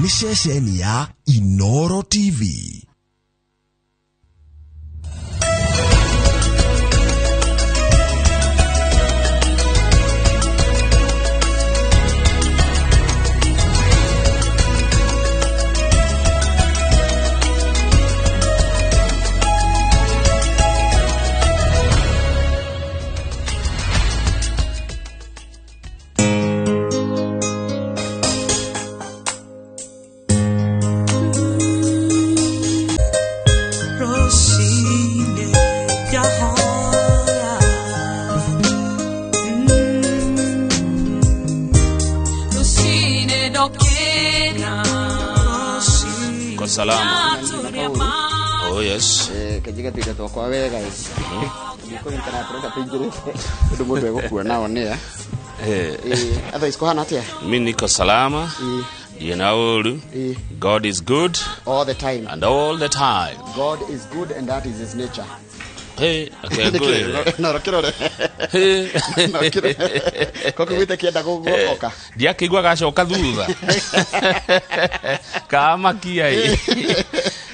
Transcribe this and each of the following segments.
Nĩ ceceni ya Inoro TV. Rosine yahoya Rosine dokena Kwa salama. Oh yes. Kenjiga tuindo twakwa wega ndikũnyitana tũrenda tũingĩrĩte ũndũ mũndũ egũkuona one. Eh, Otherwise kũhana atĩa? Mi niko salama. Ndio. God is good All the time. And all the time. God is good and that is his nature. Hey, okay, good. No rokirore. Hey. No kĩrore ko kĩguĩte kĩenda gũcoka. Ndiakĩigua gacoka thutha. Kamakia ĩ.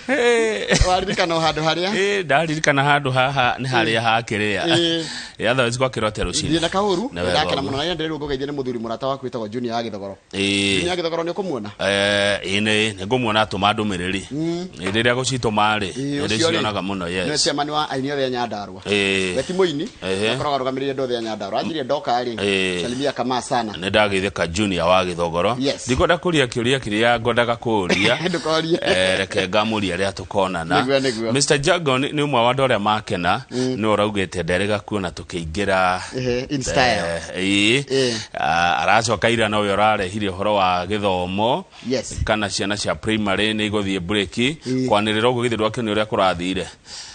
Hey. Waririkana o handũ harĩa? Eh, ndaririkana handũ haha nĩ harĩa hakĩrĩa. Ĩĩ. Otherwise gwakĩrwo atĩa rũcinĩ? Thiĩ na kaũru. Nĩ wega Ndakena ũguo. mũno na ndĩrĩ ngũgeithie nĩ mũthuri mũrata waku wĩtagwo Junior wa Gĩthogoro. Junior wa Gĩthogoro nĩ ũkũmuona? Eh, ĩĩ nĩ ngũmuona atũma ndũmĩrĩri. Rĩrĩa gũcitũma rĩ, Ĩĩ, nĩ ũcio rĩ, ndĩcionaga mũno, nĩwe yes. chairman wa aini othe a Nyandarua. We ti mũini, akoragwo arũgamĩrĩire andũ othe a Nyandarua. Anjirie ndoka rĩ, salimia kamaa sana. Nĩ ndageithĩka Junior wa Gĩthogoro. Yes. Ndikwenda kũria kĩũria kĩrĩa ngwendaga kũria. Ndũkorie. Eh, reke ngamũria rĩrĩa tũkonana. Nĩguo, nĩguo. Mr. Jagon nĩ ũmwe wa andũ arĩa makena, nĩ ũraugĩte nderĩga kuona tũkĩingĩra Ehe, in style. Ĩĩ. Ah, aracoka ira nowe ũrarehire ũhoro wa gĩthomo. Kana ciana cia primary nĩ igũthiĩ break. Kwanĩrĩra ũguo githĩ ndwakĩona ũrĩa kũrathire?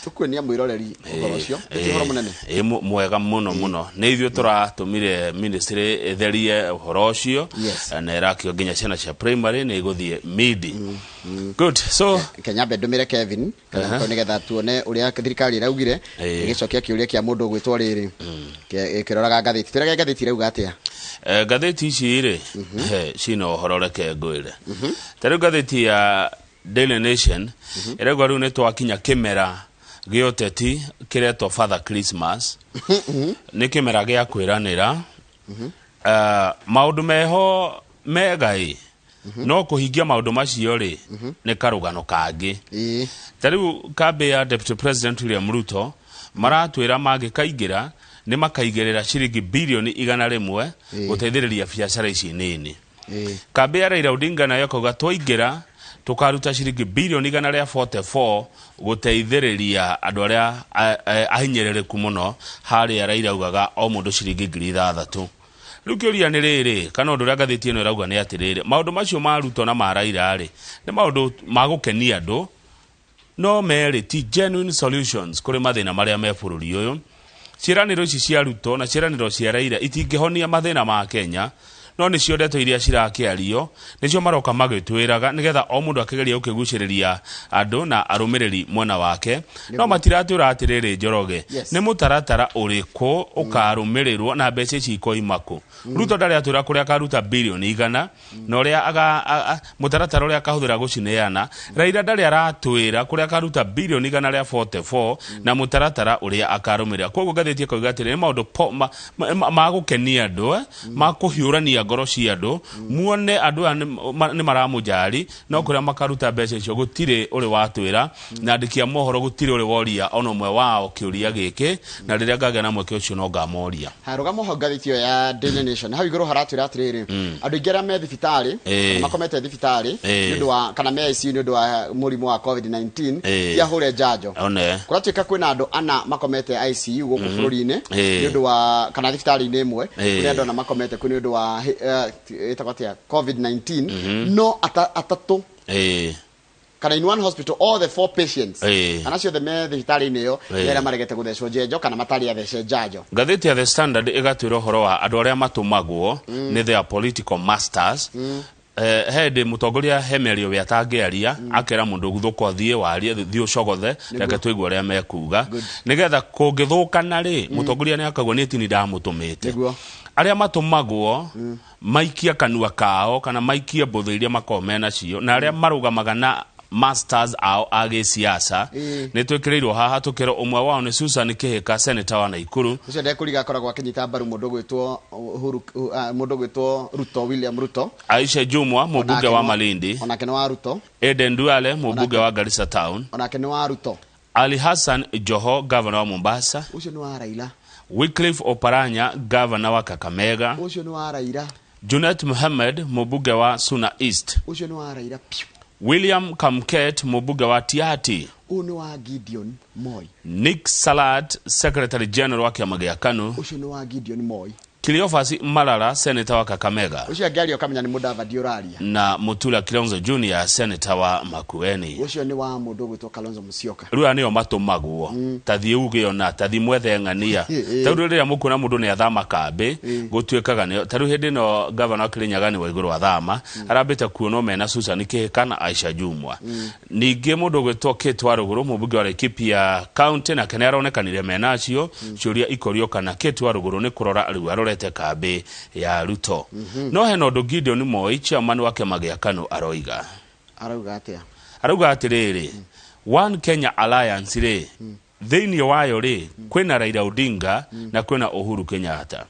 Tũkuonia mwĩroreri ũhoro ũcio. Ti ũhoro mũnene. Ĩ mwega mũno mũno. Nĩ ithuĩ tũratũmire ministry ĩtherie ũhoro ũcio. Na ĩrakĩo nginya ciana cia primary nĩ igũthiĩ midi. Good. So Kenya ndũmĩre Kevin kana nĩgetha tuone ũrĩa thirikari ĩraugire ĩgĩcokia kĩũria kĩa mũndũ ũgwĩtwo rĩrĩ ĩkĩroraga ngathĩti. Twĩrage ngathĩti ĩrauga atĩa? Ngathĩti ici rĩ, cina ũhoro, reke ngwĩre. Ta rĩu ngathĩti ya Daily Nation ĩrauga rĩu nĩ twakinya kĩmera gĩa ũteti kĩretwo Father Christmas. Nĩ kĩmera gĩa kwĩranĩra. Maũndũ meho mega ĩ, no kũhingia maũndũ macio rĩ, nĩ karũgano kangĩ. Ta rĩu kambĩ ya Deputy President William Ruto maratwĩra mangĩkaingĩra nĩ makaigĩrĩra ciringi birioni 100 gũteithĩrĩria biacara ici nini. Kambĩ ya Raila Odinga nayo ĩkauga twaingĩra tũkaruta ciringi birioni 144 gũteithĩrĩria andũ arĩa ahinyĩrĩrĩku mũno. Harĩa Raila augaga o mũndũ ciringi 6,000. Rĩu kĩũria nĩ rĩrĩ, kana ũndũ ũrĩa ngathĩti ĩno ĩrauga nĩ atĩrĩrĩ, maũndũ macio ma Ruto na ma Raila rĩ, nĩ maũndũ ma gũkenia andũ, no merĩ ti genuine solutions kũrĩ mathĩna marĩa me bũrũri ũyũ. Ciĩranĩro ici cia Ruto na ciĩranĩro cia Raila itingĩhonia mathĩna ma Kenya, no nĩcio ndeto iria cirakĩario, nĩcio maroka magĩtwĩraga nĩgetha o mũndũ akĩgeria gũkĩgucĩrĩria andũ na arũmĩrĩri mwena wake, no matiratwĩra atĩrĩrĩ, Njoroge, nĩ mũtaratara ũrĩkũ ũkarũmĩrĩrwo na mbeca ici ikoima kũ. Ruto ndarĩ atwĩra kũrĩa akaruta birioni 100 na ũrĩa mũtaratara ũrĩa akahũthĩra gũcineana. Raila ndarĩ aratwĩra kũrĩa akaruta birioni 144 na mũtaratara ũrĩa akarũmĩrĩra. Koguo ngathĩti ĩkauga atĩrĩ, nĩ maũndũ ma gũkenia andũ, ma kũhiũrania ngoro cia andũ, muone andũ aya nĩ maramũjari, no kũrĩa makaruta mbeca icio gũtirĩ ũrĩ watwĩra, na andĩki a mohoro gũtirĩ ũrĩ woria ona ũmwe wao kĩũria gĩkĩ, na rĩrĩa ngagĩa na mweke ũcio no ngamoria. Harũgamo hau ngathĩti ĩyo ya Daily Nation hau igũrũ haratwĩra atĩrĩrĩ, andũ aingĩ arĩa me thibitarĩ kana makomete thibitarĩ nĩ ũndũ wa kana me ICU nĩ ũndũ wa mũrimũ wa COVID-19 ti ahũre njanjo. One. Kũratuĩka kwĩna andũ ana makomete ICU gũkũ bũrũri-inĩ nĩ ũndũ wa kana thibitarĩ-inĩ ĩmwe kũrĩ andũ ana makomete kũu nĩ ũndũ wa ĩtagwo atĩa, COVID-19, no atatũ kana in one hospital all the four patients kana ciothe me thibitarĩ-inĩ ĩyo nĩ arĩa maregete gũthecwo njanjo kana matarĩ athece njanjo. Ngathĩti ya The Standard ĩgatwĩra ũhoro wa andũ arĩa matũmagwo nĩ their political masters. He hĩndĩ mũtongoria he mĩario we atangĩaria, akera mũndũ guthũka thiĩ warie, thiĩ ũcogothe, reke tũigue ũrĩa mekuga, nĩgetha kũngĩthũkana rĩ, mũtongoria nĩ akauga nĩ tini ndamũtũmĩte. Arĩa matũmagwo maikie kanua kao kana maikie mbũthũ iria makoragwo menacio na arĩa marũgamaga na masters ao a gĩsiasa nĩ twĩkĩrĩirwo haha tũkĩrwo ũmwe wao nĩ Susan Kihika, senator wa Naikuru. Ũcio ndekũriga akoragwo akĩnyita mbaru mũndũ ũgwĩtwo Uhuru, mũndũ ũgwĩtwo Ruto, William Ruto. Aisha Jumwa, mũmbunge wa Malindi. Onake nĩ wa Ruto. Eden Duale, mũmbunge wa Garissa Town. Onake nĩ wa Ruto. Ali Hassan Joho, governor wa Mombasa. Ũcio nĩ wa Raila. Wycliffe Oparanya, governor wa Kakamega. Ũcio nĩ wa Raila. Junet Mohamed, mũmbunge wa Suna East. Ũcio nĩ wa Raila. William Kamket, mũmbunge wa Tiaty. Ũyũ nĩ wa Gideon Moi. Nick Salat, secretary general wa kĩama gĩa KANU. Ũcio nĩ wa Gideon Moi. Cleophas Malala, senator wa Kakamega. Ũcio angĩaria ũkamenya nĩ Mudavadi ũraria. Na Mutula Kilonzo Junior, senator wa Makueni. Ũcio nĩ wa mũndũ ũgwĩtwo Kalonzo Musyoka. Rĩu aya nĩo matũmagwo tathiĩ uge ona tathiĩ mwethe ng'ania. Tarĩu rĩrĩa mũkuona mũndũ nĩ athama kambĩ gũtuĩkaga nĩo. Tarĩu hĩndĩ ĩno gavana wa Kirinyaga nĩ Waiguru athama arambĩte kuonwo mena Susan Kihika na Aisha Jumwa. Ningĩ mũndũ ũgwĩtwo Kate Warũgũrũ, mũmbunge wa Laikipia County, nake nĩ aronekanire mena acio. Ciũria ikorio kana Kate Warũgũrũ nĩ kũrora rĩu arorete kambĩ ya Ruto. No hena ũndũ Gideon Moi, chairman wa kĩama gĩa KANU, aroiga. Arauga atĩa? Arauga atĩrĩrĩ, One Kenya Alliance rĩ, thĩinĩ wayo rĩ, kwĩna Raila Odinga na kwĩna Uhuru Kenyatta.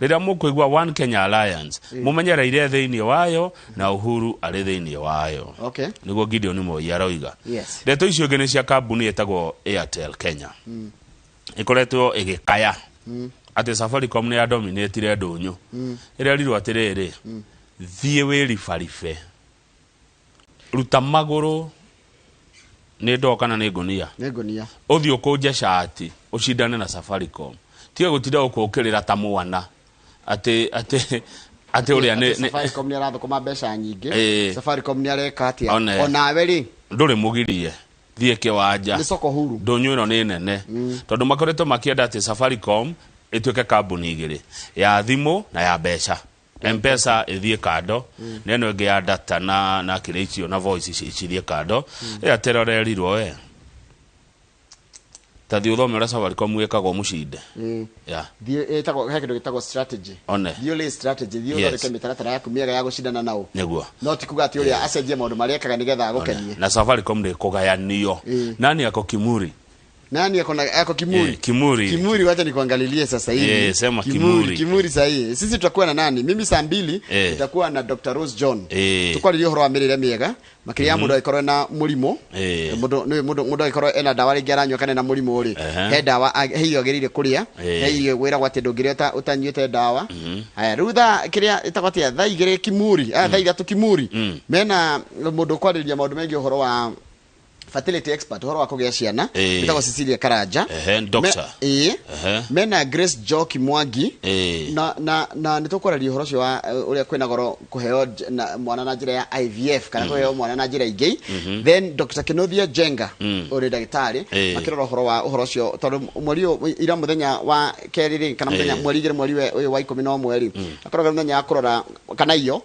Rĩrĩa mũkũigua One Kenya Alliance, mũmenye Raila thĩinĩ wayo na Uhuru arĩ thĩinĩ wayo. Okay. Nĩguo Gideon Moi aroiga. Yes. Ndeto icio ingĩ nĩ cia kambuni ĩtagwo Airtel Kenya. Ĩkoretwo ĩgĩkaya atĩ Safaricom nĩ yadominatire ndũnyũ. Ĩrerirwo atĩrĩrĩ, thiĩ wĩribaribe, ruta magũrũ nĩ ndoo kana nĩ ngũnia, Nĩ ngũnia, ũthiĩ ũkũnje cati ũcindane na Safaricom, tiga gũtinda ũkũũkĩrĩra ta mwana atĩ atĩ atĩ ũrĩa nĩ Safaricom nĩ arathũkũma mbeca nyingĩ. Safaricom nĩ areka atĩa? Onawe rĩ ndũrĩ mũgirie, thiĩ kĩwanja, nĩ soko huru, ndũnyũ ĩno nĩ nene. Tondũ makoretwo makĩenda atĩ Safaricom ĩtuĩke kambuni igĩrĩ, ya thimũ na ya mbeca. M-Pesa ĩthiĩ kando, na ĩno ĩngĩ ya data na kĩrĩa icio na voice cithiĩ kando. Airtel ũrerirwo we tathiĩ ũthome ũrĩa Safaricom ĩkagwo mũcinde. Yeah. Thiĩ ĩtagwo he kĩndũ gĩtagwo strategy. One. Thiĩ ũrĩ strategy, thiĩ ũthondeke mĩtaratara yaku mĩega ya gũcindana nao. Nĩguo. No ti kuga atĩ ũrĩa acenjie maũndũ marĩa ekaga nĩgetha agũkenie. Na Safaricom ndĩkũgayanio. Nani ako Kimuri? Nani ako Kimuri? Kimuri. Kimuri, wacha nikuangalilie sasa hivi. Sema Kimuri. Kimuri sasa hivi. Sisi tutakuwa na nani? Mimi saa 2 nitakuwa na Dr. Rose John. Tukwarĩria ũhoro wa mĩrĩre mĩega, makĩria mũndũ angĩkorwo na mũrimũ. Mũndũ angĩkorwo ena dawa rĩngĩ aranyua kana ena mũrimũ rĩ, he dawa he irio agĩrĩire kũrĩa, he irio wĩragwo atĩ ndũngĩrĩa ũtanyuĩte dawa. Haya, rĩu thaa kĩrĩa ĩtagwo atĩa, thaa 2 Kimuri, thaa 3 Kimuri. Mena mũndũ ũkwarĩria maũndũ megiĩ ũhoro wa fertility expert, ũhoro wa kũgĩa ciana, ĩtagwo Cecilia Karanja. Doctor. Mena Grace Joki Mwangi. Na nĩ tũkwarĩria ũhoro ũcio wa ũrĩa kwĩna goro kũheo mwana na njĩra ya IVF kana kũheo mwana na njĩra ingĩ. Then Dr. Kenothia Jenga, ũrĩ ndagĩtarĩ, makĩrora ũhoro wa ũhoro ũcio tondũ mweri ũyũ ira mũthenya wa kerĩ rĩ, kana mũthenya mweri igĩrĩ mweri ũyũ wa 11 rĩ, akoragwo mũthenya wa kũrora kana iyo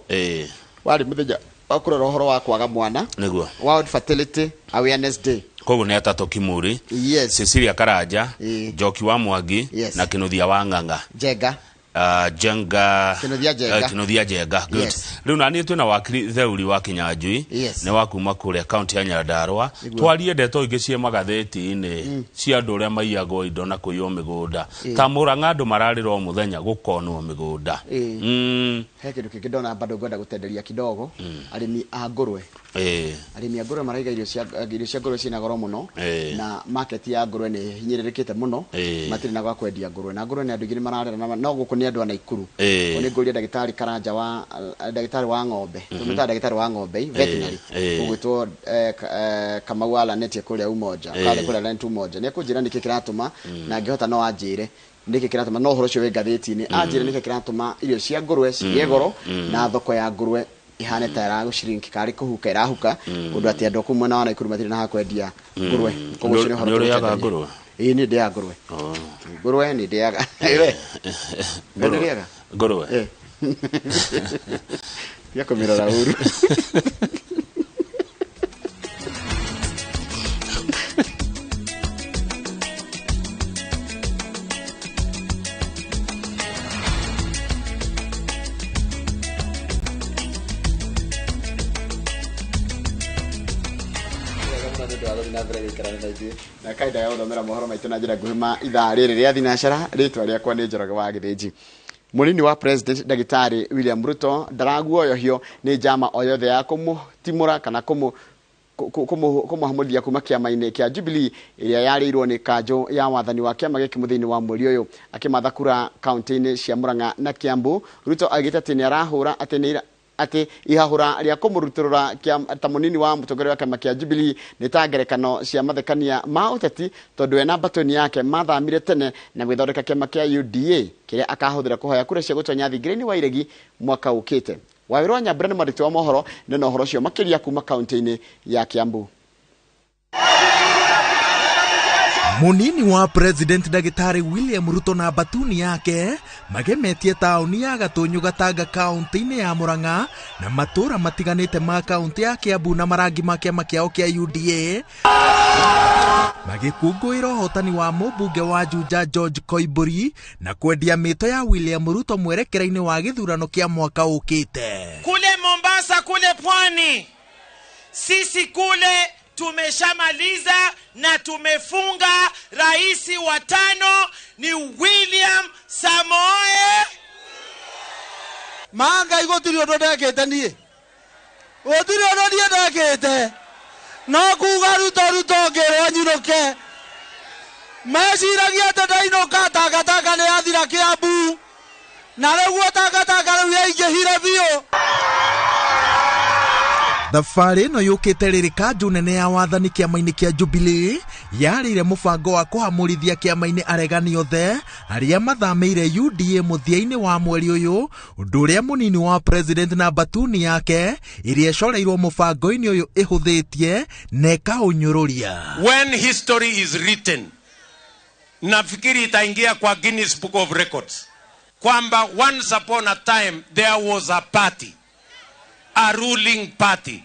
warĩ mũthenya wa kũrora ũhoro wa kwaga mwana. Nĩguo. World Fertility Awareness Day. Koguo nĩ atatũ Kimuri. Yes. Cecilia Karanja, Njoki wa Mwangi, na Kĩnuthia wa Ng'ang'a. Jenga. Jenga. Kĩnuthia Jenga. Kĩnuthia Jenga. Good. Yes. Rĩu na niĩ twĩna wakiri Theuri wa Kinyanjui. Yes. Nĩ wa kuma kũrĩa kaunti ya Nyandarua. Twarie ndeto ingĩ ciĩ magathĩti-inĩ cia andũ ũrĩa maiyagwo indo na kũiywo mĩgũnda. Ta Murang'a andũ mararĩra o mũthenya gũkonwo mĩgũnda. He kĩndũ kĩngĩ ndona bado ngwenda gũtenderia kidogo, arĩmi a ngũrwe. Arĩmi a ngũrwe maraiga irio cia ngũrwe ciĩna goro mũno, na market ya ngũrwe nĩ hinyĩrĩrĩkĩte mũno, matirĩ na gwa kwendia ngũrwe, na ngũrwe nĩ andũ aingĩ nĩ mararera no gũkũ nĩ andũ a Naikuru. Nĩ ngũria ndagĩtarĩ Karanja wa ndagĩtarĩ wa ng'ombe, tũmĩtaga ndagĩtarĩ wa ng'ombe, veterinary, ũgwĩtwo Kamau Alanetie kũrĩa Umoja, kũrĩa Lanet Umoja. Nĩ ekũnjĩra nĩkĩ kĩratũma, na angĩhota no anjĩre nĩkĩ kĩratũma, no ũhoro ũcio wĩ ngathĩti-inĩ, anjĩre nĩkĩ kĩratũma irio cia ngũrwe cigĩe goro na thoko ya ngũrwe ihane ta ĩragũcirinki karĩ kũhuka ĩrahuka, ũndũ atĩ andũ kũu mwena wa Naikuru matirĩ na ha kwendia ngũrwe. Koguo ũcio nĩ ũhoro Nĩ ũrĩaga tũgũcenjania. ngũrwe? Ĩĩ, niĩ ndĩaga ngũrwe. Ngũrwe nĩ ndĩaga. We? Nĩ ndĩrĩaga? Ngũrwe? Tiga kũmĩrora ũru. Mũno nĩ ũndũ wa gũthiĩ na mbere gũikarania na ithuĩ na kahinda ga gũthomera mohoro maitũ na njĩra nguhĩ ma ithaa rĩrĩ rĩa thinacara. Rĩtwa rĩakwa nĩ Njoroge wa Gĩthĩnji. Mũnini wa President Ndagĩtarĩ William Ruto ndaraguoyohio nĩ njama o yothe ya kũmũtimũra kana kũmũhamũrithia kuma kĩama-inĩ kĩa Jubilee ĩrĩa yarĩirwo nĩ kanjũ ya wathani wa kĩama gĩkĩ mũthenya wa mweri ũyũ. Akĩmatha kura kaunti-inĩ cia Murang'a na Kiambu, Ruto augĩte atĩ nĩ arahũra atĩ nĩ atĩ ihahũra rĩa kũmũrutũrũra ta mũnini wa mũtongoria wa kĩama kĩa Jubilee nĩ ta ngerekano cia mathekania ma ũteti, tondũ we na mbatoni yake mathamire tene na gwĩthondeka kĩama kĩa UDA kĩrĩa akahũthĩra kũhoya kura cia gũtonya thingira-inĩ wa iregi mwaka ũkĩte. Wawĩra wa Nyambura nĩ mwandĩki wa mohoro nĩ na ũhoro ũcio makĩria kuma kaunti-inĩ ya Kiambu. Munini wa President Ndagĩtarĩ William Ruto na batuni yake magemetie taũni ya Gatũnyũ Gatanga kaunti-inĩ ya Murang'a na matũra matiganĩte ma kaunti ya Kiambu na marangi ma kĩama kĩao kĩa UDA, magĩkũngũĩra ũhotani wa mũmbunge wa Juja George Koimburi na kwendia mĩto ya William Ruto mwerekera-inĩ wa gĩthurano kĩa mwaka ũkĩte. Kule Mombasa, kule pwani, sisi kule tumeshamaliza na tumefunga. Rais wa tano ni William Samoei. Manga gũtirĩ ũndũ ndekĩte niĩ, gũtirĩ ũndũ niĩ ndekĩte, no kuga Ruto Ruto ngĩrwo nyinũke. Meciragia atĩ ndainũka takataka nĩ yathira Kiambu, na rĩguo takataka rĩu yaingĩhire biũ. Thabarĩ ĩno yũkĩte rĩrĩ kanjũ nene ya wathani kĩama-inĩ kĩa Jubilee yarĩire mũbango wa kũhamũrithia kĩama-inĩ aregani othe arĩa mathamĩire UDA mũthia-inĩ wa mweri ũyũ, ũndũ ũrĩa mũnini wa President na batuni yake ĩrĩa ĩcoreirwo mũbango-inĩ ũyũ ĩhũthĩtie na ĩkaũnyũrũria. When history is written, nafikiri itaingia kwa Guinness Book of Records kwamba once upon a time there was a party, a ruling party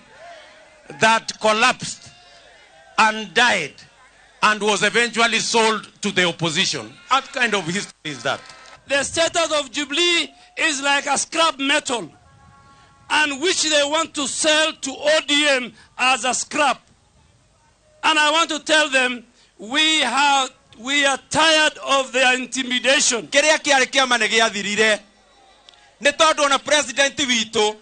that collapsed and died and was eventually sold to the opposition. What kind of history is that? The status of Jubilee is like a scrap metal, and which they want to sell to ODM as a scrap. And I want to tell them we are tired of their intimidation. Kĩrĩa kĩarĩ kĩama nĩ gĩathirire nĩ tondũ ona president witũ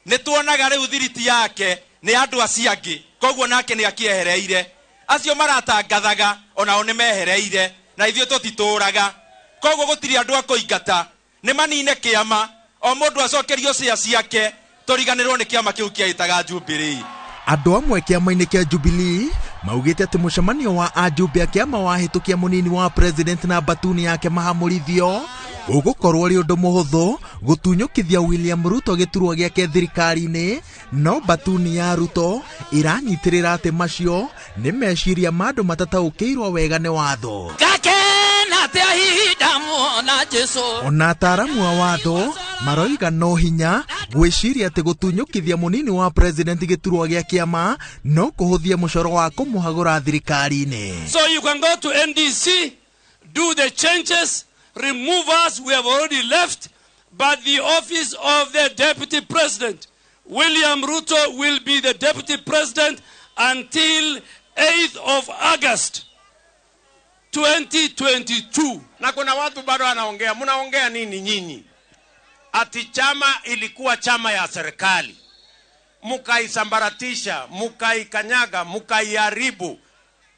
nĩ tuonaga rĩu thiriti yake nĩ andũ acio angĩ, koguo nake nĩ akĩehereire. Acio maratangathaga onao nĩ mehereire, na ithuĩ tũtitũraga, koguo gũtirĩ andũ a kũingata. Nĩ manine kĩama, o mũndũ acokerio cia ciake, tũriganĩrwo nĩ kĩama kĩu kĩaĩtaga Jubilee. Andũ amwe kĩama-inĩ kĩa Jubilee maugĩte atĩ mũcemanio wa ajumbe a kĩama wahĩtũkia mũnini wa President na batuni yake mahamũrithio ũgũkorwo ũrĩ ũndũ mũhũthũ gũtunyũkithia William Ruto gĩturwa gĩake thirikari-inĩ, no batuni ya Ruto ĩranyitĩrĩra atĩ macio nĩ meciria ma andũ matataũkĩirwo wega nĩ watho. Ngakena atĩa hihi ndamuona Jesu. Ona ataaramu a watho maroiga no hinya gwĩciria atĩ gũtunyũkithia mũnini wa President gĩturwa gĩa kĩama no kũhũthie mũcoro wa kũmũhagũra thirikari-inĩ. So you can go to NDC, do the changes, remove us, we have already left, but the office of the Deputy President, William Ruto, will be the Deputy President until 8th of August 2022. Na kuna watu bado wanaongea, mnaongea nini nyinyi? Ati chama ilikuwa chama ya serikali, mukaisambaratisha, mukaikanyaga, mukaiharibu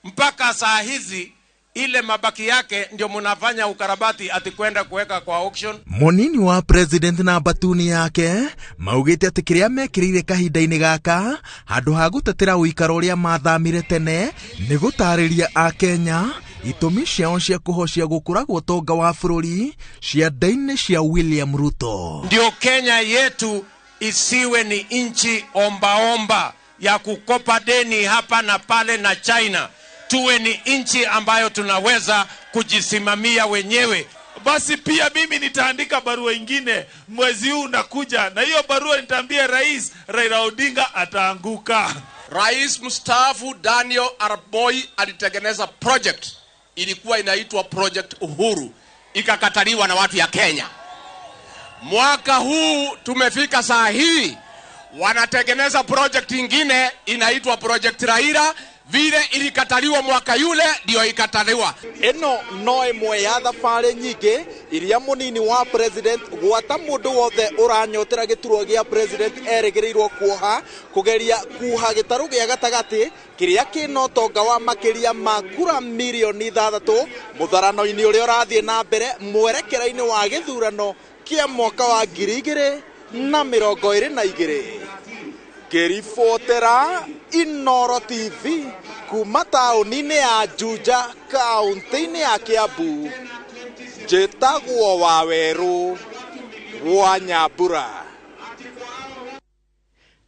mpaka saa hizi ile mabaki yake ndio mnafanya ukarabati ati kwenda kuweka kwa auction. Mũnini wa President na batuni yake maugĩte atĩ kĩrĩa mekĩrĩire kahinda-inĩ gaka handũ ha gũtetera ũikaro ũrĩa mathamire tene nĩ gũtarĩria Akenya itũmi ciao cia kũhocia gũkũra gwa ũtonga wa bũrũri cianda-inĩ cia William Ruto. Ndio Kenya yetu isiwe ni nchi ombaomba ya kukopa deni hapa na pale na China. Tuwe ni nchi ambayo tunaweza kujisimamia wenyewe. Basi pia mimi nitaandika barua ingine mwezi huu unakuja, na hiyo barua nitaambia Rais Raila Odinga ataanguka. Rais mstaafu Daniel Arap Moi alitengeneza project ilikuwa inaitwa Project Uhuru, ikakataliwa na watu ya Kenya. Mwaka huu tumefika saa hii wanatengeneza project ingine inaitwa Project Raila. Vile ilikataliwa mwaka yule ndio ikataliwa. Ĩno no ĩmwe ya thabarĩ nyingĩ iria mũnini wa president gwata mũndũ wothe ũranyotera gĩturwa gĩa president erĩgĩrĩirwo kuoha kũgeria kuha gĩtarũ gĩa gatagatĩ kĩrĩa kĩna ũtonga wa makĩria ma kura mirioni 6 mũtharano-inĩ ũrĩa ũrathiĩ na mbere mwerekera-inĩ wa gĩthurano kĩa mwaka wa 2022. Ngĩribotera Inoro TV kuma taũni-inĩ ya Juja kaũntĩ-inĩ ya Kiambu, njĩtagwo Wawerũ wa Nyambura.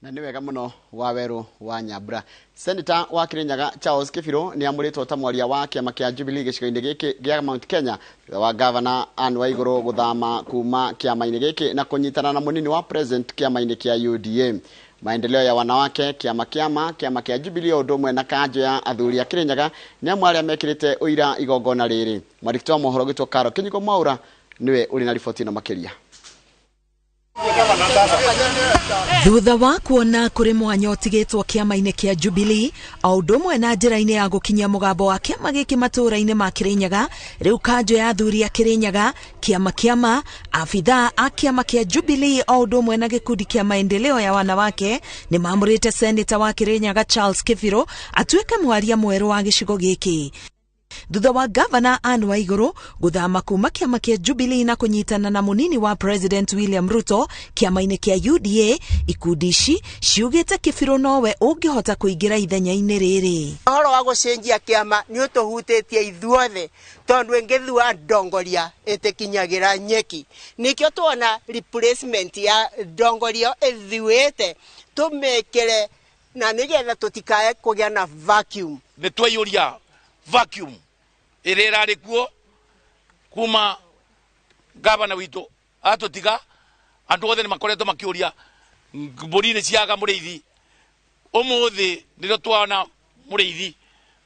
Na nĩ wega mũno Wawerũ wa Nyambura. Senator wa Kirinyaga Charles Kibirũ nĩ amũrĩtwo ta mwaria wa kĩama kĩa Jubilee gĩcigo-inĩ gĩkĩ gĩa Mount Kenya thutha wa gavana Anne Waigũrũ gũthama kuma kĩama-inĩ gĩkĩ na kũnyitana na mũnini wa president kĩama-inĩ kĩa UDA. Maendeleo ya wanawake kĩama kĩa Jubilee o ũndũ ũmwe na kanjũ ya athuri a Kirinyaga nĩ amwe arĩa mekĩrĩte ũira igongona rĩrĩ. Mwandĩki wa mohoro gwitũ Karo Kinyugo Mwaura nĩwe ũrĩ na riboti ĩno makĩria. Thutha wa kuona kũrĩ mwanya ũtigĩtwo kĩama-inĩ kĩa Jubilee o ũndũ ũmwe na njĩra-inĩ ya gũkinyia mũgambo wa kĩama gĩkĩ matũũra-inĩ ma Kirinyaga, rĩu kanjũ ya athuri a Kirinyaga, kĩama abithaa a kĩama kĩa Jubilee o ũndũ ũmwe na gĩkundi kĩa maendeleo ya wanawake nĩ maamũrĩte seneta wa Kirinyaga Charles Kibirũ atuĩke mwaria mwerũ wa gĩcigo gĩkĩ. Thutha wa gavana Anne Waigũrũ gũthama kuma kĩama kĩa Jubilee na kũnyitana na mũnini wa President William Ruto kĩama-inĩ kĩa UDA, ikundi ici ciugĩte Kibirũ nowe ũngĩhota kũingĩra ithenya-inĩ rĩrĩ. Ũhoro wa gũcenjia kĩama nĩ ũtũhutĩtie ithuothe tondũ ĩngĩthua ndongoria ĩtĩkinyagĩra nyeki. Nĩkĩo tuona replacement ya ndongoria ĩthuĩte tũmĩkĩre na nĩgetha tũtikae kũgĩa na vacuum. Nĩ twaiyũria vacuum ĩrĩa ĩrarĩ kuo kuma gavana witũ atũtiga, andũ othe nĩ makoretwo makĩũria mbũri nĩ ciaga mũrĩithi. Ũmũthĩ nĩrĩo twana mũrĩithi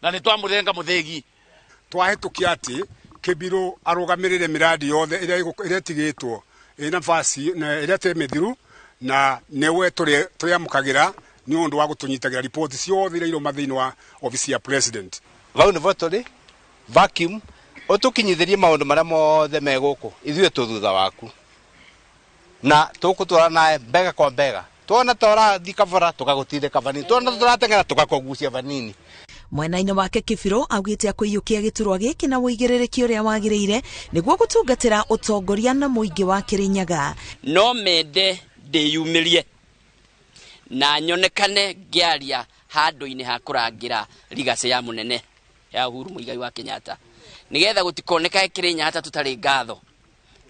na nĩ twamũrenga mũthĩgi. Twahĩtũkia atĩ Kibirũ arũgamĩrĩre mĩradi yothe ĩrĩa ĩtigĩtwo ĩ nafasi ĩrĩa ĩtarĩ mĩthiru, na nĩwe tũrĩamũkagĩra nĩ ũndũ wa gũtũnyitagĩra riboti ciothe iria iroma thĩinĩ wa obici ya president. Vau nĩvo tũrĩ vacuum ũtũkinyithĩrie maũndũ marĩa mothe me gũkũ, ithuĩ tũ thutha waku na tũkũtwara nawe mbega kwa mbega. Tuona ta ũrathiĩ kabara tũkagũtindĩka vanini, tuona tũrateng'era tũgakũgucia vanini. Mwena-inĩ wake Kibirũ augĩte akũiyũkia gĩturwa gĩkĩ na ũigĩrĩrĩki ũrĩa wagĩrĩire nĩguo gũtungatĩra ũtongoria na mũingĩ wa Kirinyaga. No mende ndĩyumĩrie na nyonekane ngĩaria handũ-inĩ ha kũrangĩra rigacĩ ya mũnene ya Uhuru Muigai wa Kenyatta nigetha gũtikonekae Kirinyaga ta tũtarĩ ngatho.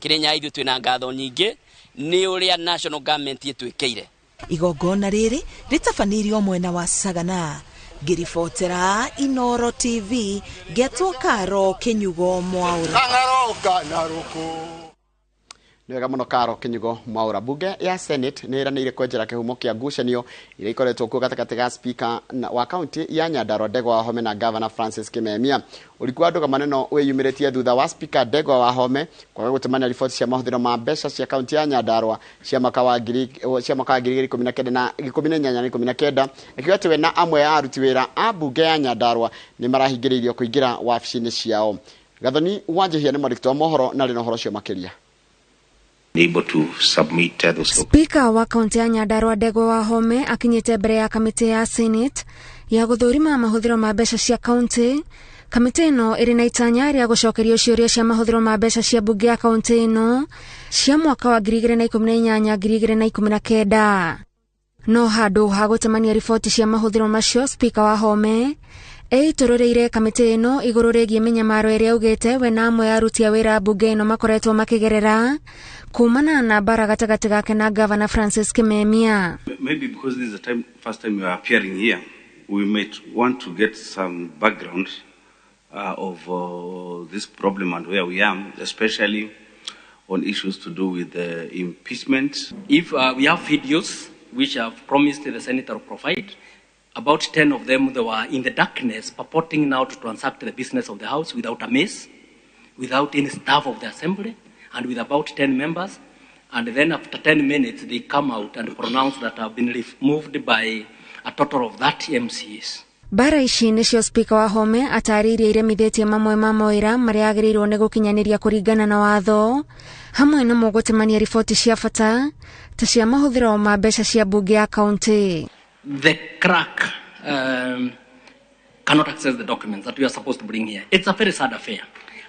Kirinyaga ithuĩ twĩna ngatho nyingĩ nĩ ũrĩa national government ĩtwĩkĩire. Igongona rĩrĩ rĩtabanĩirio mwena wa Sagana. Ngĩribotera Inoro TV ngetwo Karo Kinyugo Mwaura. Nĩ wega mũno Karo Kinyugo Mwaura. Bunge ya Senate nĩ ĩranĩire kwenjera kĩhumo kĩa ngucanio iria ikoretwo kuo gatagatĩ ga speaker wa kaunti ya Nyandarua Ndegwa Wahome na Governor Francis Kimemia. Ũriku wa ndũgamano ĩno wĩyumĩrĩtie thutha wa speaker Ndegwa Wahome kwaga gũtemania riboti cia mahũthĩro ma mbeca cia kaunti ya Nyandarua cia mwaka wa 2019 na 18 na 19, akiuga atĩ we na amwe a aruti wĩra a bunge ya Nyandarua nĩ marahingĩrĩirio kũingĩra wabici-inĩ ciao. Gathoni Wanjihia nĩ mwandĩki wa mohoro na arĩ na ũhoro ũcio makĩria. Speaker wa kaunti ya Nyandarua Ndegwa Wahome akinyĩte mbere ya kamĩtĩ ya Senate ya gũthũrima mahũthĩro ma mbeca cia kaunti. Kamĩtĩ ĩno ĩrĩ na itanya rĩa gũcokerio ciũria cia mahũthĩro ma mbeca cia mbunge ya kaunti ĩno cia mwaka wa 2018 2019. No handũ ha gũtemania riboti cia mahũthĩro macio, Speaker Wahome eitũrũrĩire kamĩtĩ ĩno igũrũ rĩgiĩ mĩnyamaro ĩrĩa augĩte we na amwe a aruti a wĩra mbunge ĩno makoretwo makĩgerera kumana na mbara gatagatĩ gake na Governor Francis Kimemia. Maybe because this is the first time you are appearing here, we might want to get some background of this problem and where we are, especially on issues to do with the impeachment. If we have videos which have promised the senator to provide, about 10 of them, they were in the darkness, purporting now to transact the business of the house without a mace, without any staff of the assembly, and with about 10 members. And then after 10 minutes, they come out and pronounce that have been removed by a total of 30 MCAs. Mbara ici nĩcio Spika Wahome atarĩirie iremithĩtie mamwe ma mawĩra marĩa agĩrĩirwo nĩ gũkinyanĩria kũringana na watho, hamwe namo gũtemania riboti cia bata ta cia mahũthĩro ma mbeca cia mbunge ya kaunti. The clerk cannot access the documents that we are supposed to bring here. It's a very sad affair.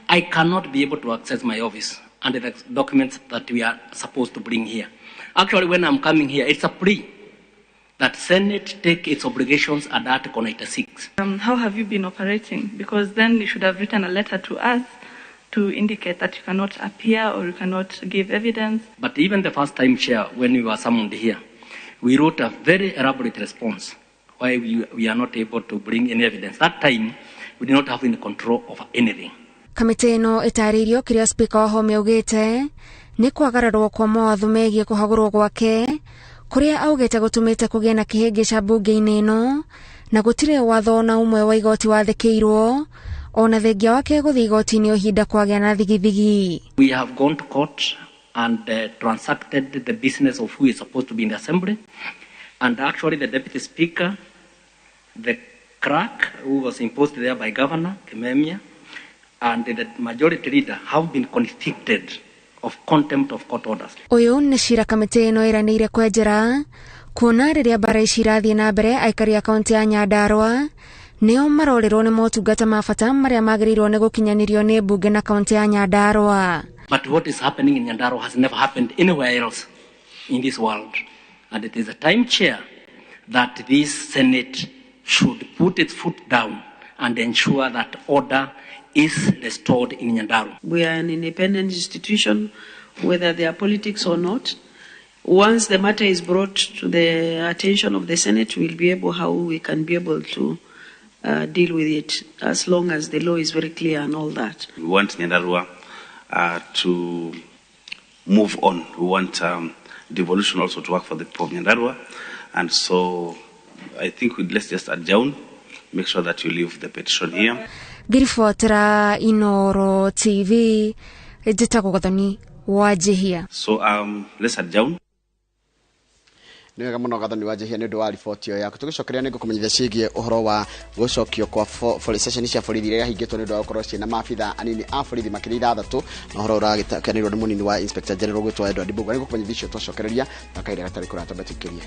I cannot be able to access my office and the documents that we are supposed to bring here. Actually, when I'm coming here, it's a plea that Senate take its obligations under Article 96. How have you been operating? Because then you should have written a letter to us to indicate that you cannot appear or you cannot give evidence. But even the first time, Chair, when we were summoned here, we wrote a very elaborate response why we are not able to bring any evidence. That time, we did not have any control over anything. Kamĩtĩ ĩno ĩtarĩirio kĩrĩa Spika Wahome augĩte nĩ kwagararwo kwa mawatho megiĩ kũhagũrwo gwake kũrĩa augĩte gũtũmĩte kũgĩe na kĩhĩngĩca mbunge-inĩ ĩno na gũtirĩ watho ona ũmwe wa igoti wathĩkĩirwo ona thengia wake gũthiĩ igoti-inĩ o ihinda kwagĩa na thigithigi. We have gone to court and transacted the business of who is supposed to be in the assembly. And actually the deputy speaker, the clerk who was imposed there by Governor Kimemia, and the majority leader have been convicted of contempt of court orders. Ũyũ nĩ cira kamĩtĩ ĩno ĩranĩire kwenjera kuona rĩrĩa mbara ici irathiĩ na mbere aikari a kaunti ya Nyandarua nĩo marorĩrwo nĩ motungata ma bata marĩa magĩrĩirwo nĩ gũkinyanĩrio nĩ mbunge na kaunti ya Nyandarua. But what is happening in Nyandarua has never happened anywhere else in this world. And it is a time, Chair, that this Senate should put its foot down and ensure that order is restored in Nyandarua. We are an independent institution, whether there are politics or not. Once the matter is brought to the attention of the Senate, we'll be able how we can be able to deal with it, as long as the law is very clear and all that. We want Nyandarua to move on. We want devolution also to work for the people of Nyandarua. And so I think let's just adjourn, make sure that you leave the petition here. Ngiribotera Inoro TV, njĩtagwo Gathoni Wanjihia. So let's adjourn. Nĩ wega mũno Gathoni Wanjihia nĩ ũndũ wa riboti ĩyo yaku. Tũgĩcokeria nĩ ngũkũmenyithia ciĩgiĩ ũhoro wa gũcokio kwa ceceni cia borithi iria yahingĩtwo nĩ ũndũ wa gũkorwo ciĩna maabitha anini a borithi makĩria 6 na ũhoro ũragĩtakanĩrwo nĩ mũnini wa Inspector General gwĩtwo Edward Mbugua. Nĩ ngũkũmenyithia icio twacokereria na kahinda gatarĩ kũraya twambe tũikĩrie.